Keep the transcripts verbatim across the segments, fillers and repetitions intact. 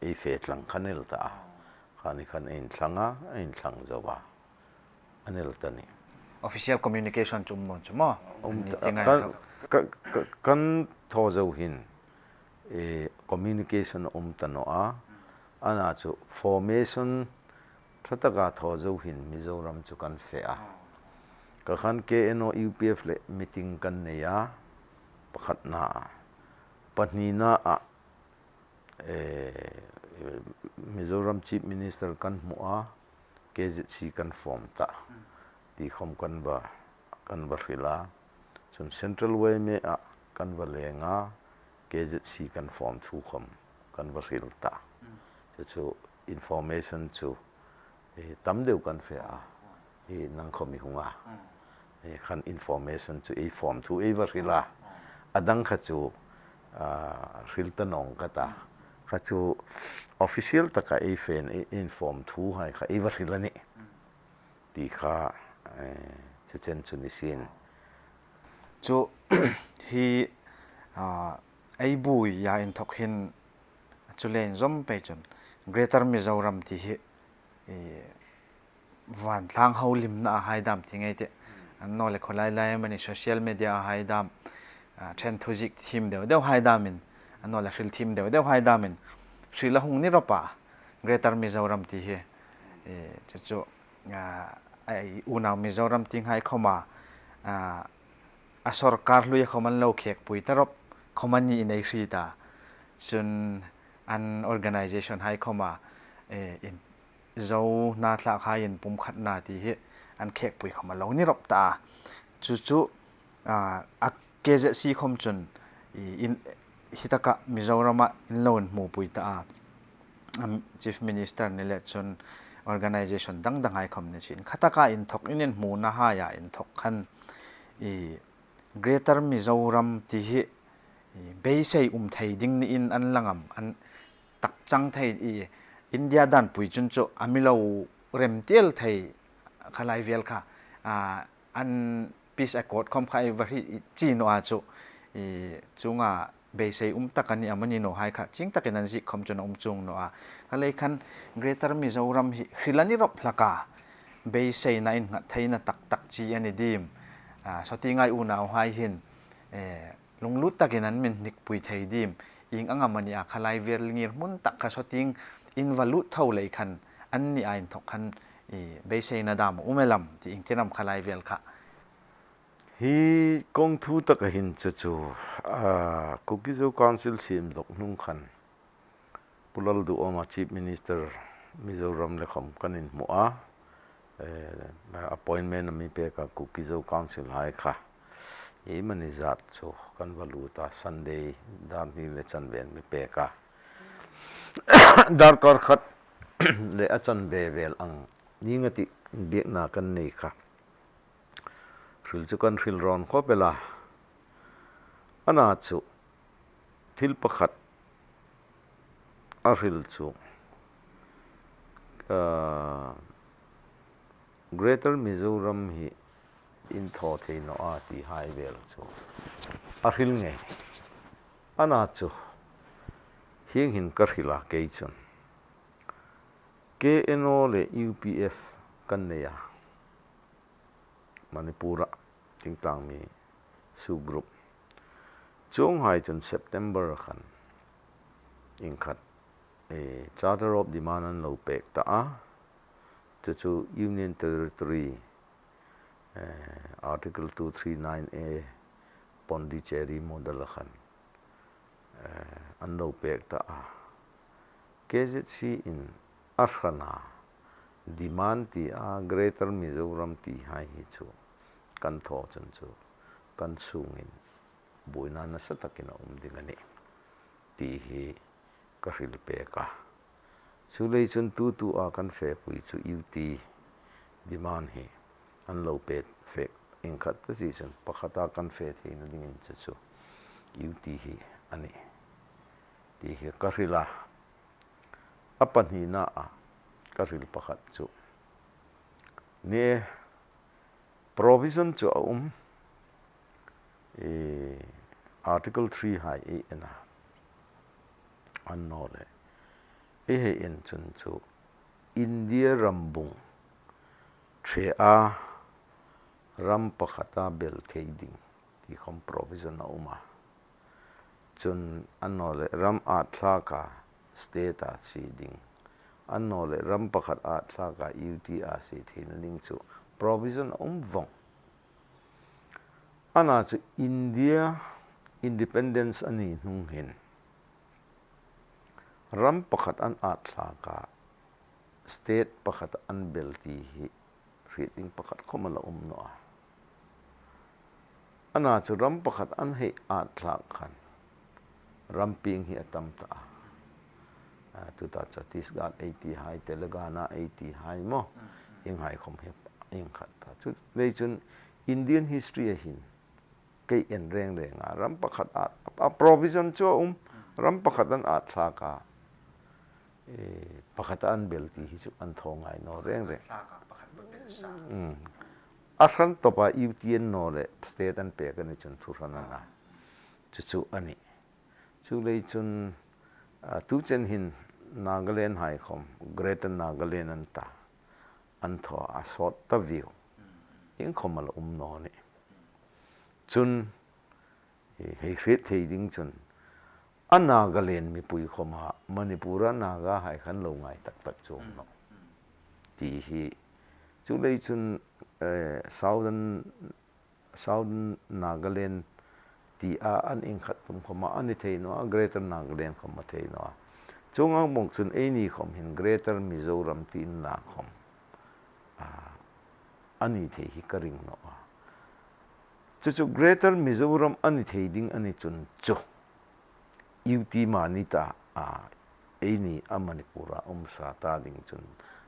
Ei fe tlang khan el ta a. Kha ni khan ei inthlang a, ei inthlang zo a. An el ta ni. Official communication chu um nawn chu maw? Um An ni ta, ti ngai kan, tawk. Ka, ka, kan thaw zo hin, eh, communication um ta naw a. Ana chu formation ṭha taka thaw zo hin Mizoram chu kan fe a. Ka khan K N O U P F le meeting kan nei a, pakhatna a. Pahnina a, eh, Mizoram Chief Minister kan hmu a, K Z C kan form ta. Ti khom kan va, kan va hril a. Chun Central Y M A a kan va leng a, K Z C kan form thu khom kan va hril ta. Chu chu information chu, eh, tam deu kan fe a. Eh, nang khom i hung a. Eh, khan information chu ei form thu ei va hril a. A dang kha chu, ah, hril ta nawng ka ta. Kha chu official taka ei fe, ei inform thu hai kha ei va hril a nih. Ti kha, eh, chu chen chu ni sin. Chu hi, ah, ei buoia inthok hin chu le inzawm pei chun Greater Mizoram ti hi, eh, vantlang haulimna a hai dam ti ngei tih. Annawleh khawlai lai amani social media a hai dam, ah, ṭhen thu ziek thiem deu deu hai damin, annawleh hril thiem deu deu hai damin, hril a hung ni rawp a, Greater Mizoram ti hi. Eh, chu chu, ah, ei unau Mizoram tieng hai khoma, ah, a sawrkar hluia khom an lo khekpui ta rawp khom a ni in ei hriet a. Chun an organization hai khoma, eh, in, Zo hnathlak hai inpumkhatna ti hi an khekpui khom a lo ni rawp ta a. Chu chu, ah, a K Z C khom chun i, in, hi taka Mizorama in lo inhmupui ta a. Am, Chief Minister ni le chun organization dang dang hai khom ni chin. Kha taka inthok in inhmuna haia inthok khan i Greater Mizoram ti hi i beisei um thei ding niin an lang am, an tak chang thei i India danpui chun chu a mi lo rem tiel thei kha lai vel kha, a, an Peace Accord khom kha ei va hriet chi naw a chu, i chunga beisei um tak a ni am a ni naw hai kha chieng takin an ziek khom chun a um chuong naw a. Kha lei khan Greater Mizoram hi hril a ni rawp hlak a, beiseina innghat theina tak tak chi a ni dim. A, sawtienga ei unau hai hin, eh, lunglut takin an mi inhnikpui thei dim. Ieng ang am a ni a kha lai vel ngirhmun tak kha sawtieng in va lut tho lei khan an nia inthok khan i beiseina dam a um el am ti ieng tin am kha lai vel kha. Hi kawng thu taka hin chu chu, ah, Kuki Zo Council siem dawk hnung khan Pu Lalduhoma Chief Minister Mizoram le khom kan inhmu a, eh, appointment a mi pek a Kuki Zo Council hai kha. Ei mani zat chu kan va lut a, Sunday dar hni le chanve an mi pek a. Darkar khat le a chanve vel ang ni nga ti biekna kan nei kha. Hril chu kan hril rawn khawp el a. Ana chu thil pakhat a hril chu, ah, Greater Mizoram hi in thaw thei naw a ti hai vel chu a hril ngei. Ana chu hieng hin ka hril a kei chun. K N O le U P F kan nei a. Manipur-a thingtlang mi SoO group. Chuong hai chun September khan ieng khat, eh, Charter of Demand an lo pek ta a. Chu chu Union Territory, eh, Article two three nine A Pondicherry model a khan, eh, an lo pek ta a. K Z C in a hrana demand ti a Greater Mizoram ti hai hi chu kan thaw chun chu kan sungin buoina nasa takin a um ding a nih ti hi ka hril pek a. Chu lei chun tu tua kan fepui chu U T demand hi an lo pek fek ieng khat ta si chun pakhata kan fe theina dingin chu chu U T hi a nih ti hi ka hril a. A pahnina a ka hril pakhat chu ni e, provision chu a um, eh, Article three hai ei en a, annawleh Ei hei en chun chu India rambung ṭhe a ram pakhata bel thei ding ti khom provision a um a. Chun annawleh ram ât thlaka state-a sie ding, annawleh ram pakhat ât thlaka U T-a sie theina ding chu provision a um vong. Ana chu India independence a ni hnung hin ram pakhat an ât thlaka state pakhat an bel ti hi hriet ding pakhat khom a la um naw a. Ana chu ram pakhat an hei ât thlak khan ram pieng hi a tam ta a. A, tuta Chhattisgarh ei ti hai, Telangana ei ti hai maw, ieng hai khom hi ieng khat ta. Chu lei chun Indian history-a hin kei en reng reng a, ram pakhat a, a provision chu a um, ram pakhat an ât thlaka, eh, pakhat an bel ti hi chu an thaw ngai naw reng reng. Thlaka pakhat bel sa. Mm. A hran tawpa U T annawleh state an pek a ni chun thu hran a na. Chu chu a nih. Chu lei chun, a, tu chen hin Nagaland hai khom, Greater Nagaland an ta, an thaw a, sawt ta vieu. Ieng khom a la um naw nih. Chun, hei hriet thei ding chun, a Nagaland mipui khoma Manipur-a Naga hai khan lo ngai tak tak chuong naw ti hi. Chu lei chun, eh, Southern, Southern Nagaland tia an ieng khat tum khoma a ni thei naw a, Greater Nagaland khom a thei naw a. Chuong ang bawk chun eini khom hin Greater Mizoram ti inla khom, a, a ni thei hi ka ring naw a. Chu chu Greater Mizoram a ni thei ding a ni chun chu U T mani ta a, eini a Manipur-a um sa ta ding chun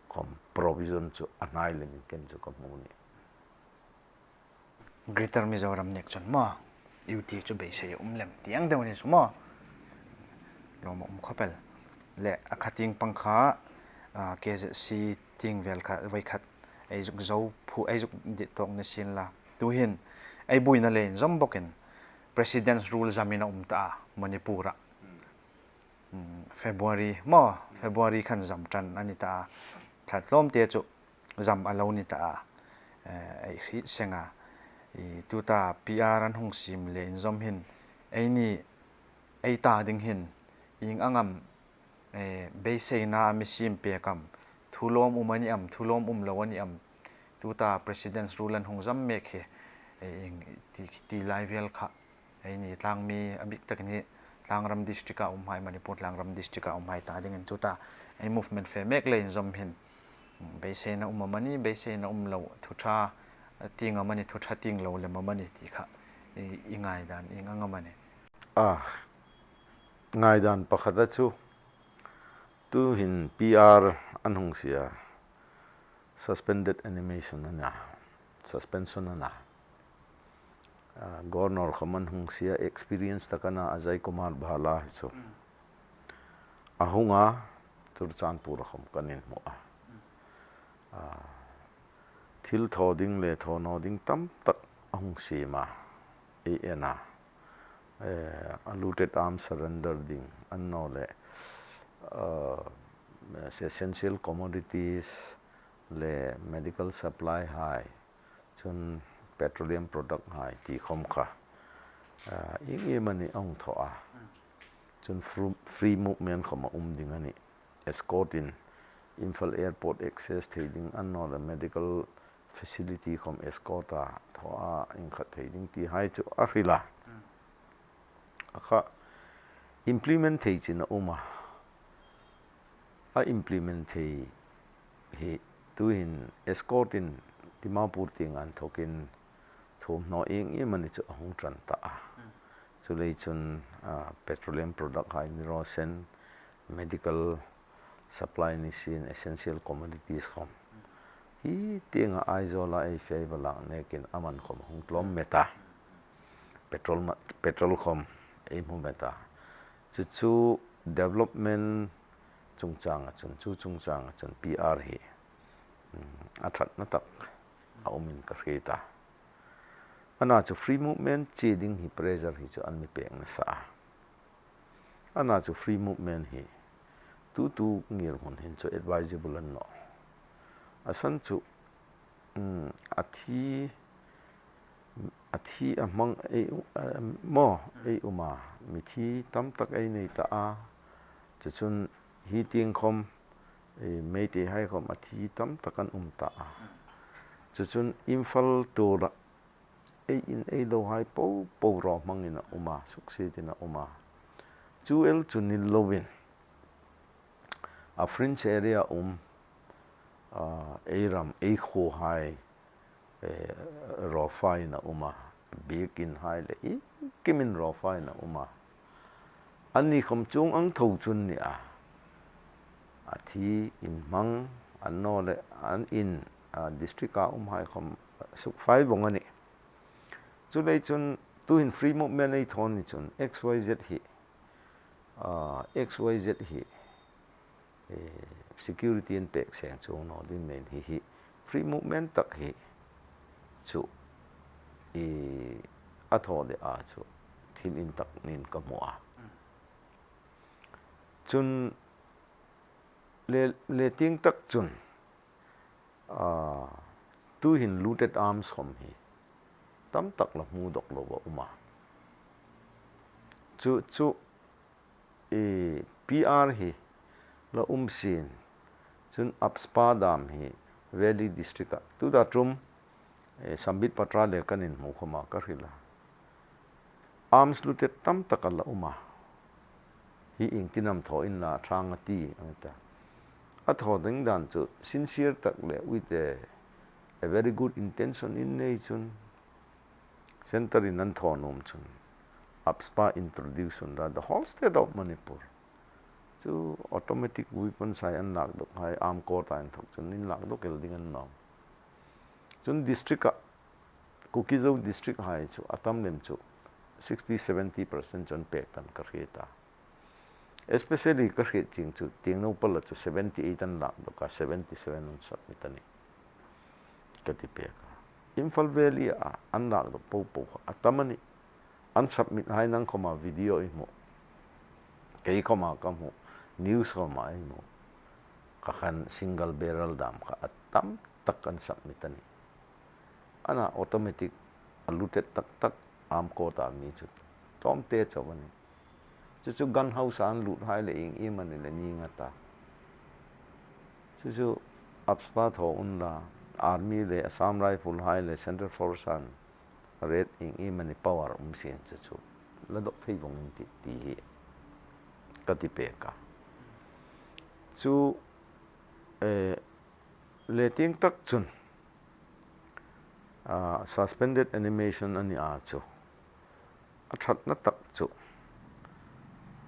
khom provision chu a hnai lemin ken chu ka hmu nih. Greater Mizoram nek chun maw, U T chu beisei a um lem ti ang deu ni chu maw. Lawm a um khawp el. Le a kha tieng pang kha, a, K Z C tieng vel kha, voi khat ei zuk zo phu, ei zuk dit tawk ni sien la. Tu hin ei buoina le inzawm bawkin President's Rule zamin a um ta a, Manipur-a. Mm, February maw, February khan zam ṭan a ni ta a. Thla tlawmte chu zam a lo ni ta a. Eh, ei hriet seng a. I tuta P R an hung siem le inzawm hin, eini ei ta ding hin, ieng ang am, eh, beiseina a mi siem pek am, thu lawm um a ni am, thu lawm um lo a ni am, tuta President's Rule an hung zam mek hi, eh, ieng ti, ti lai vel kha, eini tlangmi a bik takin hi Tlangram district-a um hai, Manipur Tlangram district-a um hai ta dingin tuta ei movement fe mek le inzawm hin, mm, beiseina um am a ni, beiseina um lo, thu ṭha tieng am a ni, thu ṭha tieng lo lem am a ni ti kha i, i ngaidan ieng ang am a ni? A, ngaidan pakhata chu, tu hin P R an hung sie a, suspended animation a na, suspension a na. A, Governor khom an hung sie a, experience tak a na, Ajay Kumar Bhalla hi chu. Mm. A hung a, Churachandpur-a khom kan inhmu a. Mm. A, thil thaw ding le thaw naw ding tam tak a hung siem a, ei en a. Eh, a looted arms surrender ding, annawleh, eh, essential commodities le medical supply hai, chun petroleum product hai ti khom kha, eh, ieng iemani a hung thaw a. Chun fru-, free movement khom a um ding a nih. Escort-in Imphal Airport access thei ding, annawleh medical facility khom escort-a thaw a inkhat thei ding ti hai chu a hril a. Mm. A kha implement thei chin a um a. A implement thei hi tu hin escort-in Dimapur tienga inthokin thuomhnaw ieng iemani chu a hung ṭan ta a. Mm. Chu lei chun, ah, petroleum product hai ni raw se, medical supply ni sien, essential commodities khom. Hi tienga Aizawla ei fe ei va lak nekin a man khom hung tlawm met a. Petrol ma-, petrol khom ei hmu met a. Chu chu development chungchanga chun, chu chungchanga chun P R hi, mm, a ṭhatna tak a umin ka hriet a. Ana chu free movement chie ding hi pressure hi chu an mi pek nasa a. Ana chu free movement hi, tu tu ngirhmun hin chu advisable a ni nawh. A san chu, um, a thi, a thi a hmang ei, um, maw, ei um a, mithi tam tak ei nei ta a. Chu chun hi tieng khawm, ei, Meiteihai khawm a thi tam tak an um ta a. Chu chun Imphal tuolah ei in ei lohai po po raw hmangin a um a, suksiet in a um a. Chu el chu ni loin, a fringe area um, a, ei ram, ei khuohai, eh, raw fai in a um a, biekin hai le iengkimin raw fai in a um a. Anni khawm chuong ang tho chu an ni a. A thi in hmang an naw le an in, a, district-a umhai khawm sukfai vawng a nih. Chuleiin chun tuhin free movement ei thaw ni chun X Y Z hi, a, X Y Z hi, eh, security an pek seng chuong naw ding mei hi hi. Free movement tak hi chu, i, a thaw de a chu thil intak niin ka hmu a. Chun le, le tieng tak chun, a, tuhin looted arms khawm hi tam tak la hmu dawk lo a um a. Chu, chu, i, P R hi la um sien. Chun AFSPA dam hi Valley District-a tu da tum, eh, Sambit Patra le kan inhmu khawma ka hril a. Arms looted tam tak a la um a. Hi iengtin am thaw inla a ṭha a tih ang ta. A thaw ding dan chu sincere tak le with a, a very good intention in nei chun, centre-in an thaw nuom chun, AFSPA introduce unla, the whole state of Manipur chu automatic weapons hai an lak dawk hai, arm court-a inthawk chun an lak dawk el ding a ni nawh. Chun district-a, Kuki-Zo district-hai chu a tam lem chu sixty, seventy percent chu an pek tah ka hriet a. Especially ka hriet chieng chu Tengnoupal-a chu seventy eight an lak dawk a, seventy seven an submit a nih ka ti pek a. Imphal Valley-a an lak dawk po po kha a tam a nih. An submit hai nang khawma video i hmu, kei khawma ka hmu, news khawma i hmu. Kha khan single barrel dam kha a tam tak an submit a nih. Ana automatic a looted tak tak arm court-a mi chu tawmte chau a nih. Chu chu gun house-a an loot hai le ieng ieng am a ni le ni ngat a. Chu chu AFSPA thaw unla, Army le Assam Rifle hai le Central Force-an raid ieng ieng am a ni, power um sien chu chu la dawk thei vawng in tih ti hi ka ti pek a. Chu, eh, le tieng tak chun, a, suspended animation a ni a chu. A ṭhatna tak chu,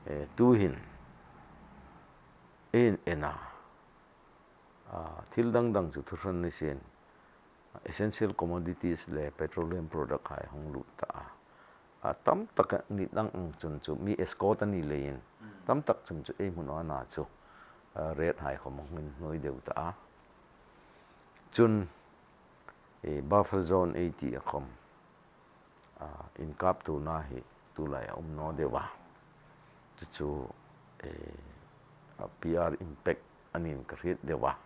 eh, tuhin ei en a, a, thil dang dang chu thu hran ni sien, essential commodities le petroleum product hai hung lut ta a. A tam tak a ni dang ang chun chu mi escort a ni leiin, tam tak chun chu ei hmu naw a na chu, a, raid hai khawm hung inhnuoi deu ta a. Chun, eh, buffer zone ei ti a khawm, a, inkaptuona hi tulai a um naw deu a. Chu chu, eh, a P R impact a nih ka hriet deu a.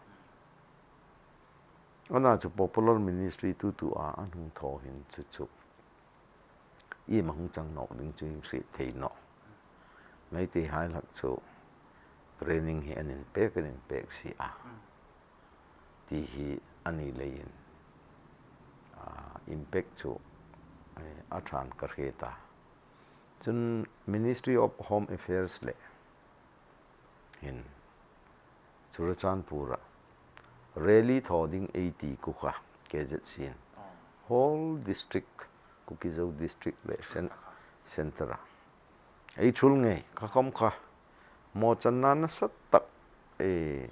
Ana chu popular ministry tu tua an hung thaw hin chu chu iem a hung chang nawk ding chu in hriet thei nawh. Meiteihai hlak chu training hi an inpek, an inpek si a. Ti hi a ni leiin, a, impact chu, eh, a ṭha ka hriet a. Chun Ministry of Home Affairs le hin Churachandpur-a rally thaw ding ei ti ku kha, K Z C-in. Whole district, Kuki-Zo district le cen-, centre-a. Ei thul ngei, kha khawm kha mawchanna nasa tak, eh,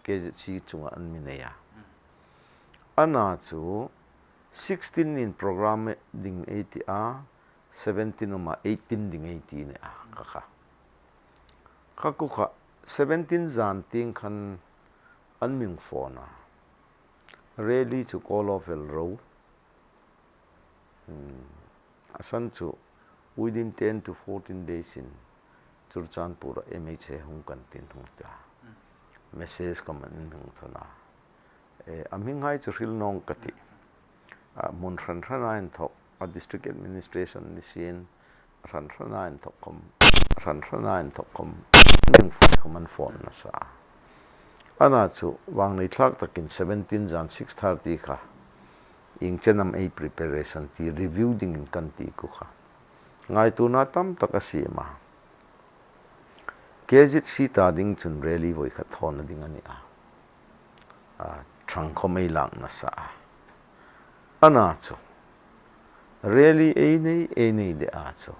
K Z C chunga an mi nei a. Ana chu sixteen-in program ding ei ti a, seventeen-a eighteen ding ei ti a ni a, kha kha. Kha ku kha seventeen zan tieng khan an mi phone a. Rally chu call off el ro. Hmm. A san chu within ten to fourteen days-in Churachandpur-a M H A hung kan tiin hung ta. Message khawm an hung thawn a. E, a hminghai chu hril naw ka tih. A, hmun hran hrana inthawk, a district administration ni sien, hran hrana inthawk khawm, hran hrana inthawk khawm, hming fai khawm an phone nasa. Ana chu, vangnei thlak takin seventeen zan six thirty kha, ieng chen am ei preparation ti review dingin kan ti kha. Ngaituona tam tak a siem a. K Z C ta ding chun rally voi khat thawn a ding a ni a. A, ṭhang khawm ei lak nasa a. Ana chu, rally ei nei, ei nei de a chu.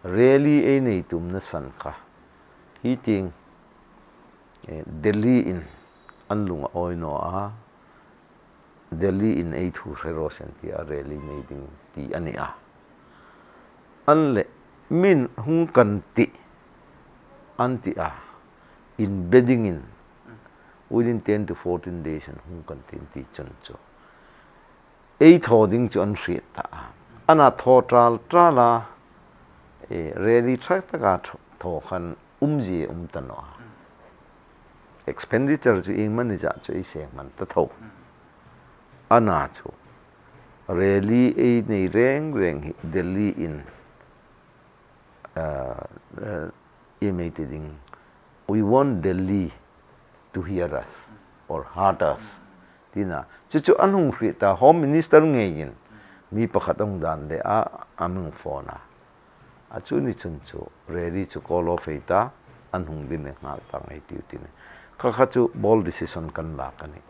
Rally ei nei tumna san kha. Hi tieng, eh, Delhi-in an lung a awi naw a. Delhi-in ei thu hre raw se tia rally nei ding ti a ni a. An le, min hung kan tih, an ti a. In be dingin, within ten to fourteen days-in hung kan tih ti chun chu. Ei thaw ding chu an hriet ta a. Ana thaw ṭal ṭal a, e, rally ṭha taka thaw, thaw khan umzie um ta naw a. Expenditure chu iengmani zat chu ei seng hman ta tho. Ana chu, rally ei nei reng reng hi Delhi-in, ah, ah, iem ei ti ding, "We want Delhi to hear us or hurt us," tina. Chu chu an hung hriet ta, Home Minister ngeiin mi pakhat a hung dan de a, a mi phone a. A chu ni chun chu, rally chu call off ei ta, an hung ding le nghal ta ngei tiu ti ni. Kha kha chu bold decision kan lak a nih.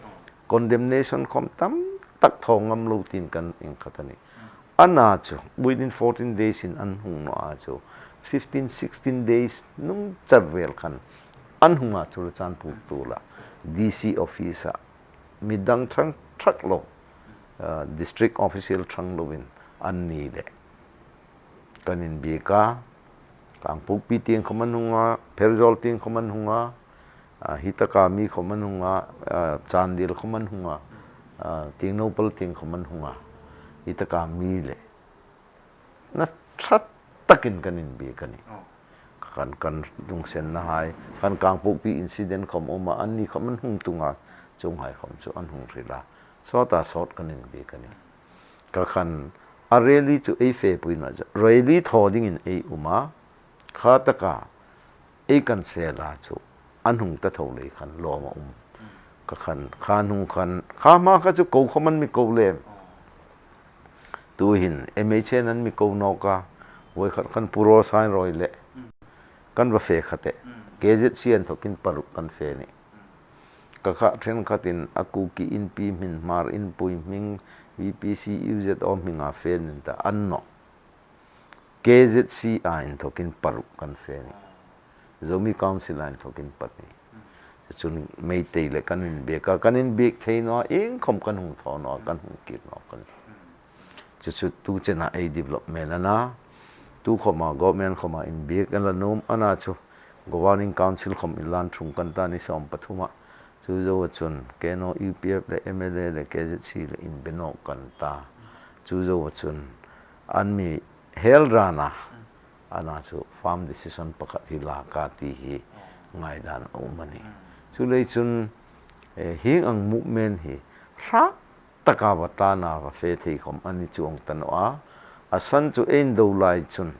Condemnation khawm tam tak thaw ngam lo tiin kan inkhat a nih. Ana chu, within fourteen days-in an hung naw a chu, fifteen, sixteen days nung char vel khan an hung a chu Churachandpur tuola D C office-a mi dang ṭhang ṭhak lo, ah, district official ṭhang lovin an ni le. Kan inbiek a, Kangpokpi tieng khawm an hung a, Pherzawl tieng khawm an hung a, ah, hi taka mi khawm an hung a, ah, Chandel khawm an hung a, ah, Tengnoupal tieng khawm an hung a, hi taka mi le. Na ṭha takin kan inbiek a nih. Oh. Kan, kan lungsenna hai, kan Kangpokpi incident khawm um a, anni khawm an hung tung a, chuonghai khawm chu an hung hril a. Sawta sawt kan inbiek a nih. Kha khan a rally chu ei fepui naw chu, rally thaw dingin ei um a, kha taka ei kan sela chu an hung ta tho lei khan lawm a um. Kha khan, kha hung khan, kha hma kha chu ko khawm an mi ko lem. Tuhin M H A-in an mi ko nawk a, voi khat khan Pu Rosai Roy le kan va fe kha teh. K Z C inthawkin paruk kan fe a nih. Kha kha ṭhenkhatin a Kuki Inpi hming, Hmar Inpui hming, V P C U Z O hminga fe an ta a nawh. K Z C-a inthawkin paruk kan fe a nih. Zomi Council-a inthawkin pahni. Chun Meitei le kan inbiek a, kan inbiek thei naw a, iengkhawm kan hung thaw naw a, kan hung kir naw a kan. Chu chu tu chena ei development a na. Tu khawma government khawma inbiek a la nuom a na chu. Governing Council khawm inlan ṭhung kan ta ni sawm pathuma. Chu zoa chun K N O U P F le M L A le K Z C le inbe nawk kan ta. Chu zoa chun an mi hel rana, ana chu firm decision pakhat hi lak a ti hi ngaidan a um a nih. Chuleiin chun, eh, hieng ang movement hi hrat taka va tlana va fe thei khawm a ni chuong ta naw a. A san chu ei indo lai chun,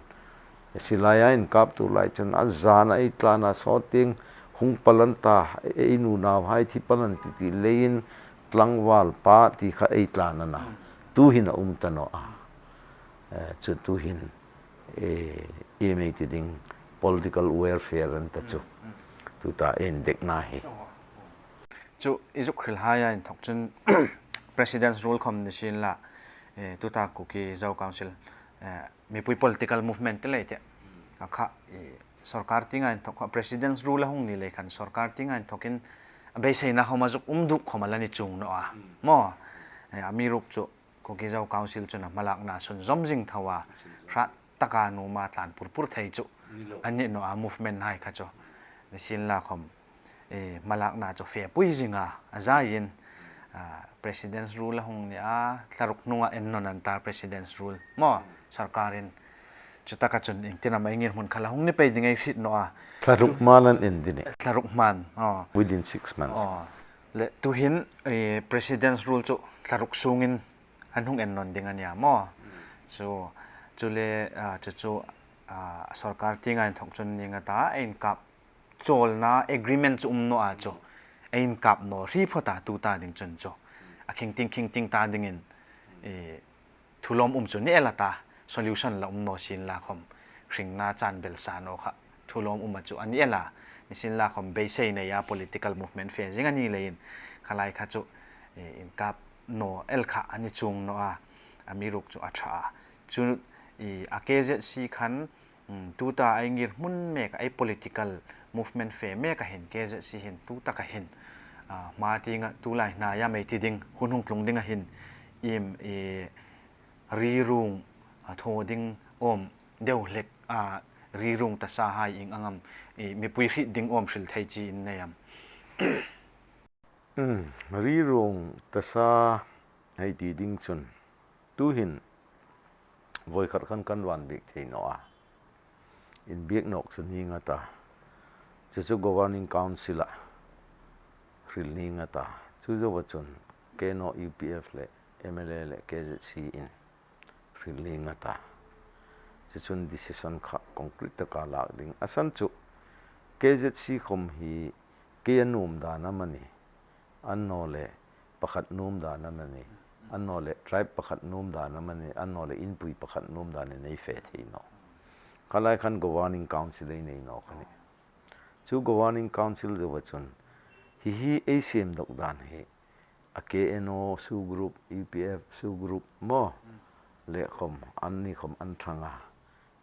silaia inkaptu lai chun a zana ei tlana saw tieng hung palan ta, ei nu nauhai thi palan ti ti leiin tlangval pa ti kha ei tlan a na. Tuhin a um ta naw a. Eh, chu tuhin, eh, iem ei ti ding political warfare an ta chu. Tuta ei indikna hi. Chu i zuk hril haia inthawk chun President's Rule khawm ni sien la, eh, tuta Kuki Zo Council, eh, mipui political movement te lei te. Kha kha, eh, sawrkar tienga inthawk kha President's Rule a hung ni lei khan sawrkar tienga inthawkin a beiseina khawm a zuk um duk khawm a la ni chuong naw a. Maw, eh, amiruokchu Kuki Zo Council chun a hmalakna sunzawm zing tho a, hrat taka nuoma tlan pur pur thei chu a ni naw a, movement hai kha chu. Ni sien la khawm, eh, hmalakna chu fepui zing a, a zaiin, ah, President's Rule a hung ni a, thla ruk hnunga en naw an ta President's Rule. Maw, sawrkarin. Chutaka chun iengtin am ei ngirhmun kha la hung ni pei ding ei hriet naw a. Thla ruk hma an en ding a nih. Thla ruk hma. Aw. Within six months. Aw. Le tuhin, eh, President's Rule chu thla ruk sungin an hung en nawn ding a nia maw. Chu, chu le, ah, chu chu, ah, sorkar tienga inthok chun ning a ta, ei inkap chawlna agreement chu um naw a chu. Ei inkap naw hri phawt a tuta ding chun chu. A khingting khingting ta dingin, eh, thu lawm um chu ni el a ta, solution la um naw sienla khawm, hringna chan belsa naw kha thu lawm um a chu a ni el a, nisienlakhawm beisei neia political movement fe zing a ni leiin, kha lai kha chu, eh, inkap naw el kha a ni chuong naw a, amiruokchu a ṭha a. Chu, eh, a KZC khan, mm, tuta ei ngirhmun mek a, ei political movement fe mek a hin, KZC hin tutaka hin, ah, hma tienga tulai hnaia mei ti ding, hun hung tlung dinga hin, iem, eh, rirung, ah, thaw ding awm deu hlek, ah, rirung tasahai ieng ang am, eh, mipui hriet ding awm hril thei chi in nei am? Mm, rirung tasa hei ti ding chun, tuhin voi khat khan kan van biek thei naw a. Inbiek nawk chu ning a ta. Chu chu Governing Council-a hril ning a ta. Chu zoa chun KNO UPF le MLA le KZC in hril ning a ta. Chu chun decision kha concrete taka lak ding. A san chu KZC khawm hi kei a nuom dan am a ni, annawleh pakhat nuom dan am a ni, annawleh tribe pakhat nuom dan am a ni, annawleh inpui pakhat nuom danin ei fe thei nawh. Kha lai khan Governing Council ei nei nawk a nih. Chu Governing Council zoa chun hi hi ei siem dawk dan hi a KNO SoO group, UPF SoO group maw, le khawm anni khawm an ṭhang a,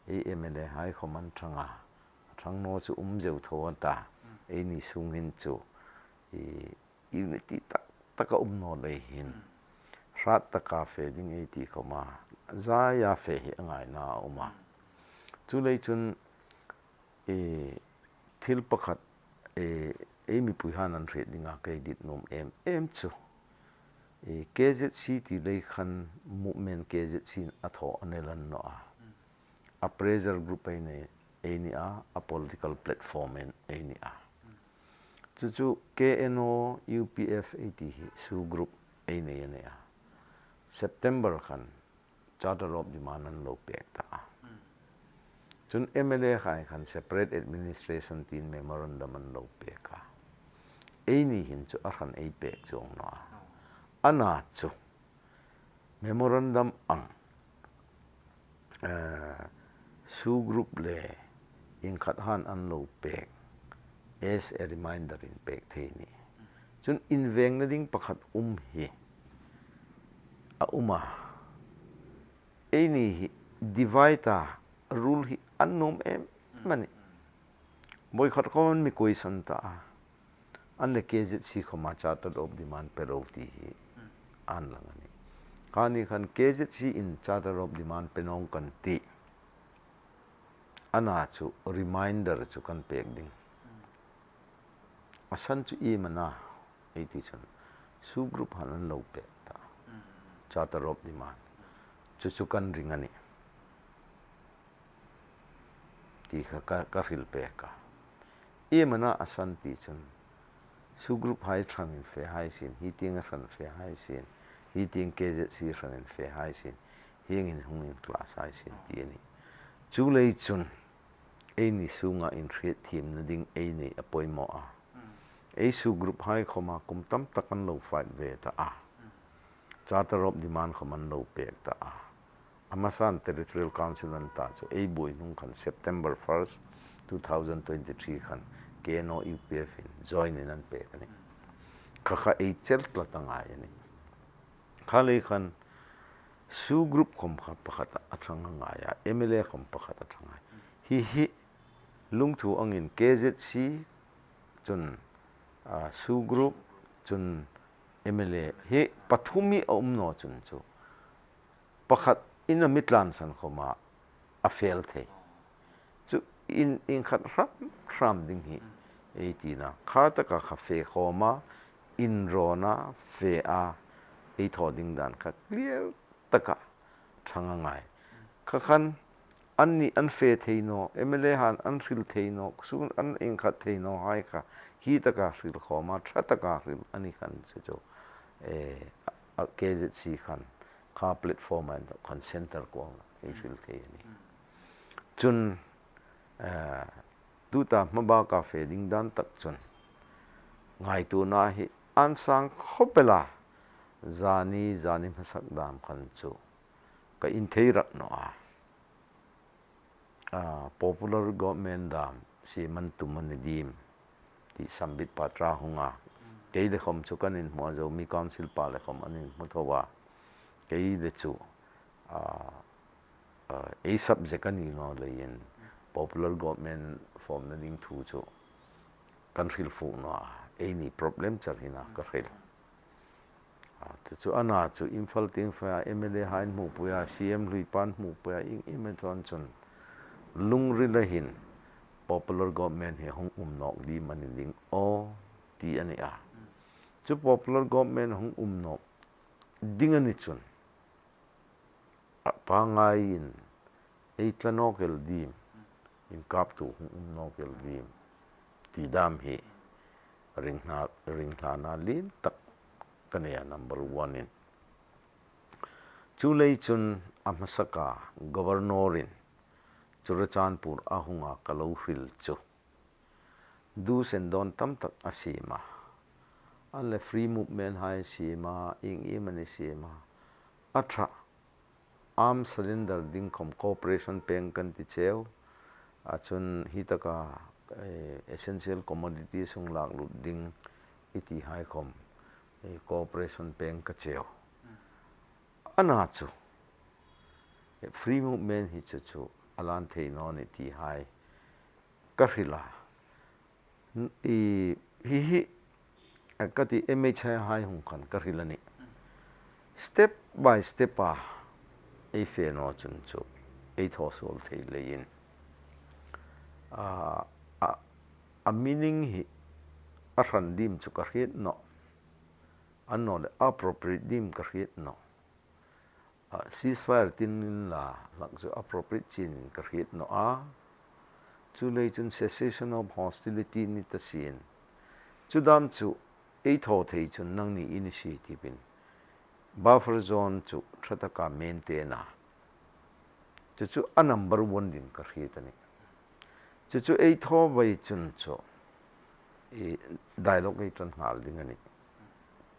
ei MLA hai khawm an ṭhang a, a ṭhang naw chu um zeu tho a ta, eini sung hin chu i unity tak taka um naw lei hin, hrat taka fe ding ei ti khawma, zaia fe hi a ngaina a um a. Chuleiin chun, eh, thil pakhat, eh, ei mipuihaiin an hriet dinga kei dit nuom em em chu, eh, KZC ti lei khan movement KZC in a thaw a ni el naw a. A pressure group ei nei, ei ni a, a political platform ei, ei ni a. Chu chu KNO UPF ei ti hi SoO group ei nei a ni a. September khan Charter of Demand an lo pek ta a. Chun MLA hai khan separate administration tiin memorandum an lo pek a. Eini hin chu a hran ei pek chuong naw a. Ana chu memorandum ang, eh, SoO group le iengkhat han an lo pek, as a reminder in pek thei a nih. Chun invengna ding pakhat um hi a um a. Eini hi divide a rule hi a nuom em em a nih. Voi khat khawm an mi question ta a. Annawleh KZC khawma Charter of Demand pe ro ti hi an lang a nih. Kha ni khan KZC in Charter of Demand pe nawng kan ti. Ana chu reminder chu kan pek ding. A san chu iem a na ei ti chun SoO group han an lo pek ta. Charter of Demand. Chu chu kan ring a nih. Ti kha ka, ka hril pek a. Iem a na a san ti chun, SoO group hai hranin fe hai sien, hi tieng a hran fe hai sien, hi tieng KZC hranin fe hai sien, hieng hin hung in clash hai sien ti a nih. Chuleiin chun, eini sunga inhriet thiemna ding ei nei a poimaw a. Ei SoO group hai khawma kum tam tak an lo fight ve ta a. Charter of Demand khawm an lo pek ta a. A hmasan Territorial Council an ta chu ei buoi hnung khan September first, two thousand twenty-three khan KNO UPF in join in an pek a nih. Kha kha ei chel tlat a ngai a nih. Kha lei khan SoO group khawm kha pakhat a ṭhang a ngai a, MLA khawm pakhat a ṭhang a. Hi hi lungthu angin KZC chun, a, SoO group chun MLA hi pathum hi a um naw chun chu pakhat in a mi tlansan khawma a fel thei. Chu in, iengkhat hram hram ding hi ei tina, kha taka kha fe khawma, inrawna fe a, ei thaw ding dan kha clear taka ṭhang a ngai. Kha khan an ni an fe thei naw, M L A han an hril thei naw, sun an inkhat thei naw hai kha, hi taka hril khawma, ṭha taka hril a ni khan chu chu, eh, a, a K Z C khan, kha platform a inthawk khan center kuoma ei hril thei a nih. Chun, eh, tuta hmabaka fe ding dan tak chun, ngaituona hi an sang khawp el a, zani, zani hmasak dam khan chu, ka inthei rak naw a. A, popular government dam, siem an tum a ni dim, ti Sambit Patra hung a. Kei le khawm chu kan inhmu a, Zomi Council pa le khawm an inhmu tho a. Kei le chu, a, a, ei subject a ni naw leiin, popular government formna ding thu chu kan hril fuk naw a, ei ni problem char hi na ka hril. A, chu chu ana chu Imphal tieng fe a M L A hai an hmupui a, C M hlui pa an hmupui a, ieng ieng thawn chun lungrila hin popular government hi hung um nawk dim a ni ding aw ti a ni a. Chu popular government hung um nawk ding a ni chun, a pangngaiin ei tla nawk el dim, inkaptu hung um nawk el dim, ti dam hi ringhla-, ringhlana lien tak ka nei a, number one in. Chuleiin chun a hmasaka Governor-in Churachandpur a hunga ka lo hril chu, do's and don't tam tak a siem a. An le free movement hai siem a, ieng ieng am a ni siem a. A ṭha, arms surrender ding khawm cooperation peng kan ti cheu. A chun hi taka, eh, essential commodities hung lak lut ding i ti hai khawm, eh, cooperation peng ka cheu. Ana chu, eh, free movement hi chu chu a lan thei naw ni ti hai ka hril a. N-, i, hi hi, a, ka ti M H I hai hung khan ka hril a nih. Step by step a ei fe naw chun chu ei thaw suol thei leiin, a, a, a meaning hi a hran dim chu ka hriet nawh. Annawleh appropriate dim ka hriet nawh. A, ceasefire tin inla, hlak chu appropriate chin ka hriet nawh a. Chuleiin chun cessation of hostility ni ta sien. Chu dam chu ei thaw thei chun nangni initiative-in buffer zone chu ṭha taka maintain a. Chu chu a number one ding ka hriet a nih. Chu chu ei thaw vei chun chu, i, dialogue ei ṭan nghal ding a nih.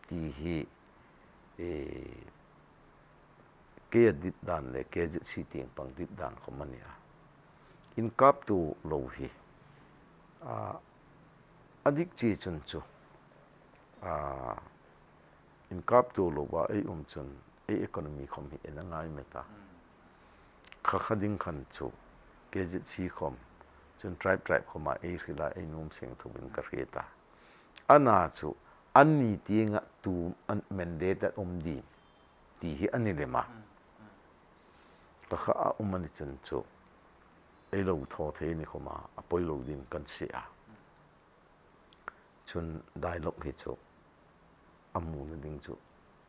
Ti hi, i, kei a dit dan le K Z C tieng pang dit dan khawm a ni a. Inkaptu lo hi, a, a dik chi chun chu, a, inkaptu lova ei um chun ei economy khawm hi en a ngai met a. Kha kha ding khan chu K Z C khawm, chun tribe tribe khawma ei hrila ei nuom seng thuin ka hriet a. Ana chu, anni tienga tu an mandate a um dim ti hi a ni lem a. Kha kha a um a ni chun chu, ei lo thaw thei ni khawma, a poi lo ding kan sie a. Chun dialogue hi chu a hmuna ding chu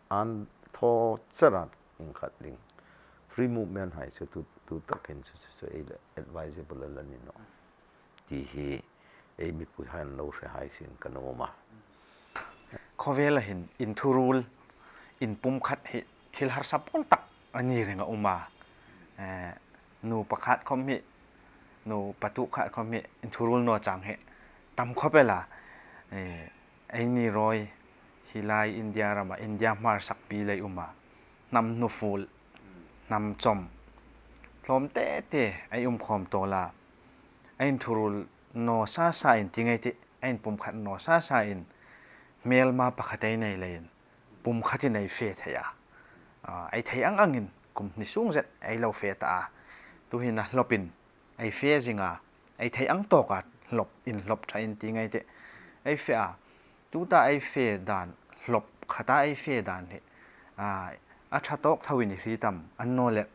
an thaw chara inkhat ding. Free movement hai chu tu, tu takin chu, chu, chu ei le advisable a la ni nawh. Ti hi ei mipui hai an lo hre hai sien ka nuom a. Khawvela hin inthuruol, inpumkhat hi thil harsa pawl tak a ni reng a um a. Eh, nu pakhat khawm hi, nu patu khat khawm hi inthuruol naw chang hi tam khawp el a. Eh, eini rawi hi lai India rama, India hmarsakpi lei um a. Hnam hnufuol, hnam chawm, tlawm te te ei um khawm tawl a. Ei inthuruol naw sa sa in ti ngei tih, ei inpumkhat naw sa sa in, hmêlma pakhat ei nei leiin pumkhatin ei fe thei a. A, ei thei ang angin kum hni sung zet ei lo fe ta a. Tuhin a hlawpin ei fe zing a, ei thei ang tawka hlawp, inhlawp ṭhain ti ngei tih, ei fe a. Tuta ei fe dan, hlawp khata ei fe dan hi, a, a ṭha tawk thoin i hriet am, annawleh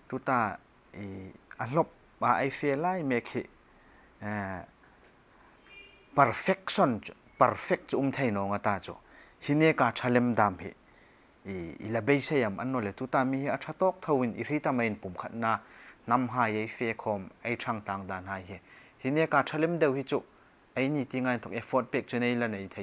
tuta, i, a hlawpa ei fe lai mek hi, eh, perfection chu, perfect chu um thei naw nga ta chu. Hi neka ṭha lem dam hi, i, i la beisei am, annawleh tuta mi hi a ṭha tawk thoin i hriet am, ei inpumkhatna hnamhai ei fe khawm ei ṭhang tang dan hai hi. Hi neka ṭha lem deu hi chu, eini tienga inthawk effort pêk chun ei la nei thei.